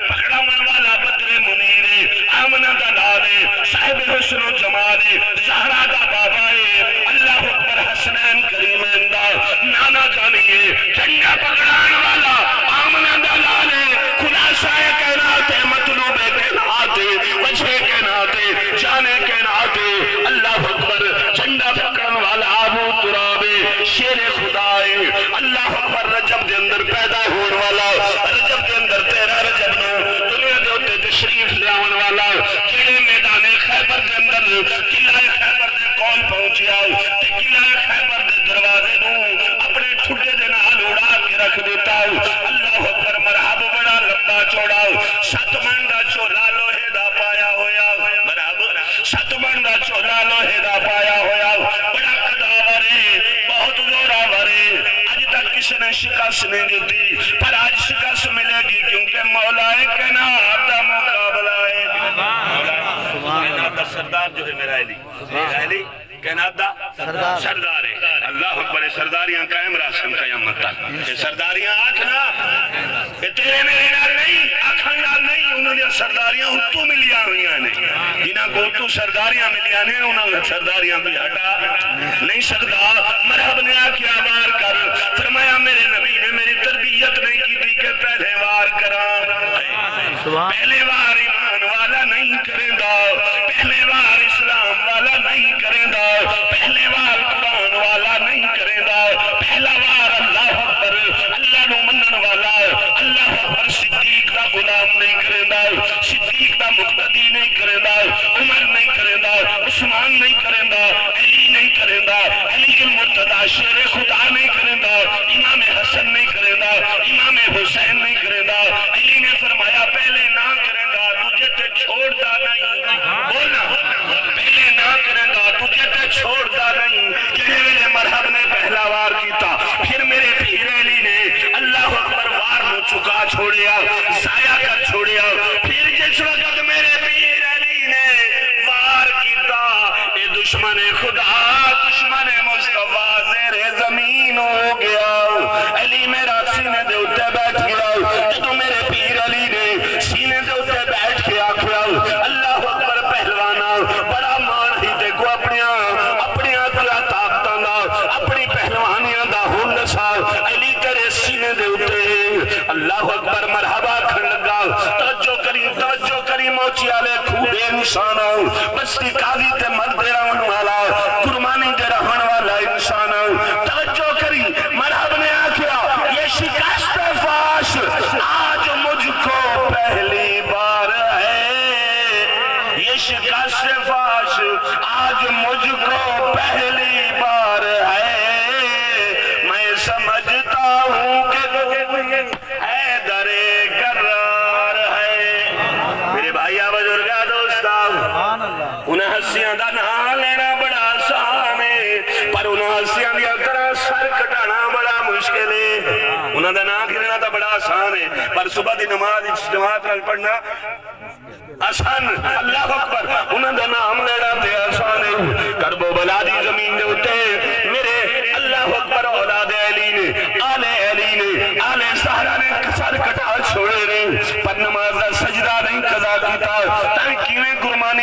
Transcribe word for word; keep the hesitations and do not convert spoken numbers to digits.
پکڑاون والا بدر منیر ہے، آمنہ دا لال ہے، صاحب حسن و جمال ہے، زہرا دا بابا ہے۔ اللہ اکبر، حسنین کریمین دا نانا جانی ہے، جھنڈا پکڑان والا آمنہ دا لال ہے۔ خلاصہ کائنات ہے، مطلوب کائنات ہے، وجہ کائنات ہے، جان کائنات ہے۔ اللہ اکبر، جھنڈا پکڑن والا ابو تراب ہے، شیر خدا ہے۔ اللہ اکبر، رجب دے اندر پیدا ہون والا، رجب دے اندر تیرہ رجب نوں دنیا دے اُتے تشریف لے آون والا، جیڑھے میدان خیبر دے اندر قلعہ خیبر دے کول پہنچیا تے قلعہ خیبر دے دروازے نوں اپنے ٹھڈے دے نال اڑا کے رکھ ݙتا۔ اللہ اکبر، مرحب، بڑا لمبا چوڑا، ست من دا چولا لوہے دا پایا ہویا، مرحب، ست من دا چولا لوہے دا پایا ہویا، بڑا قداور ہے، بہت زوراور ہے۔ اڄ تک کسے نے شکست نہیں ݙتی، پر اڄ شکست ملے گی، کیونکہ مولا کائنات دا مقابلہ ہے۔ کائنات دا سردار جو ہے میرا علی، میرا علی کائنات دا سردار۔ سردار ہے۔ اللہ اکبر، سرداریاں قائم رہسن قیامت تک۔ اے سرداریاں آکھ نا، اے تیرے میرے نال نہیں، آکھݨ نال نہیں، انہاں دیاں سرداریاں اتوں ملیاں ہوئیاں نے۔ جنہاں کوں اتوں سرداریاں ملیاں نے، انہاں سرداریاں کوئی ہٹا نہیں سکدا۔ مرحب نے آکھیا، وار کر۔ فرمایا، میرے نبی نے میری تربیت نہیں کیتی کہ پہلے وار کراں۔ سبحان۔ پہلے وار ایمان والا نہیں کریندا، پہلے وار اسلام والا نہیں کریندا، پہلے وار قرآن والا نہیں کریندا، پہلا وار، اللہ اکبر، اللہ نو منن والا، اللہ اکبر، صدیق دا غلام نہیں کریندا، صدیق دا مقتدی نہیں کریندا، عمر نہیں کریندا، عثمان نہیں کریندا، علی نہیں کریندا، علی المرتضی شیر خدا نہیں کریندا، امام حسن نہیں کریندا، امام حسین نہیں کریندا۔ علی نے فرمایا، پہلے نہ کریندا، ݙوجھے تے چھوڑدا نہیں۔ بولنا، پہلے نہ کریندا، ݙوجھے تے چھوڑدا نہیں۔ جیڑھے ویلے مرحب نے پہلا وار کیتا، پھر میرے پیر علی نے، اللہ اکبر، وار نو چکا چھوڑیا، ضائع کر چھوڑیا۔ پھر جس وقت میرے پیر علی نے وار کیتا، اے دشمن خدا، دشمن مصطفیٰ زیر زمین ہو گیا۔ علی میرا سینے دے اُتے بیٹھ گیا۔ جدوں میرے پیر علی نے سینے دے اُتے بیٹھ کے آکھیا، اللہ اکبر پہلوانا، بڑا مان ہی تیکوں اپنیاں، اپنیاں طاقتاں دا، اپنی پہلوانیاں دا ہن ݙسا۔ علی تیرے سینے دے اُتے۔ اللہ اکبر، مرحبا آکھݨ لگا۔ توجہ کری، توجہ کری، موچی آلے کھوہ دے انساناں، بستی قاضی تے ملک دے رہݨ والا، کرمانی دے رہݨ والا انساناں، توجہ کری، مرحب نے آکھیا، یہ شکست فاش آج مجھ کو پہلی بار ہے، یہ شکست فاش آج مجھ کو پہلی بار ہے، میں سمجھتا ہوں کہ حیدر کرار ہے۔ میرے بھائیاں، بزرگاں، دوستاں، سبحان اللہ۔ انہاں ہستیاں دا ناں لینا بڑا آسان ہے، پر انہاں ہستیاں دیاں طرح سر کٹانا بڑا مشکل ہے۔ انہاں دا ناں گھننا تاں بڑا آسان ہے، پر صبح دی نماز اچ جماعت نال پڑھنا آسان۔ اللہ اکبر، انہاں دا نام لینا تے آسان ہے۔ کرب و بلا دی زمین دے اُتے میرے، اللہ اکبر، اولاد علی نے، آل علی نے، آل زہرا نے سر کٹا چھوڑے نے، پر نماز دا سجدہ نہیں قضا کیتا۔ تاں کیویں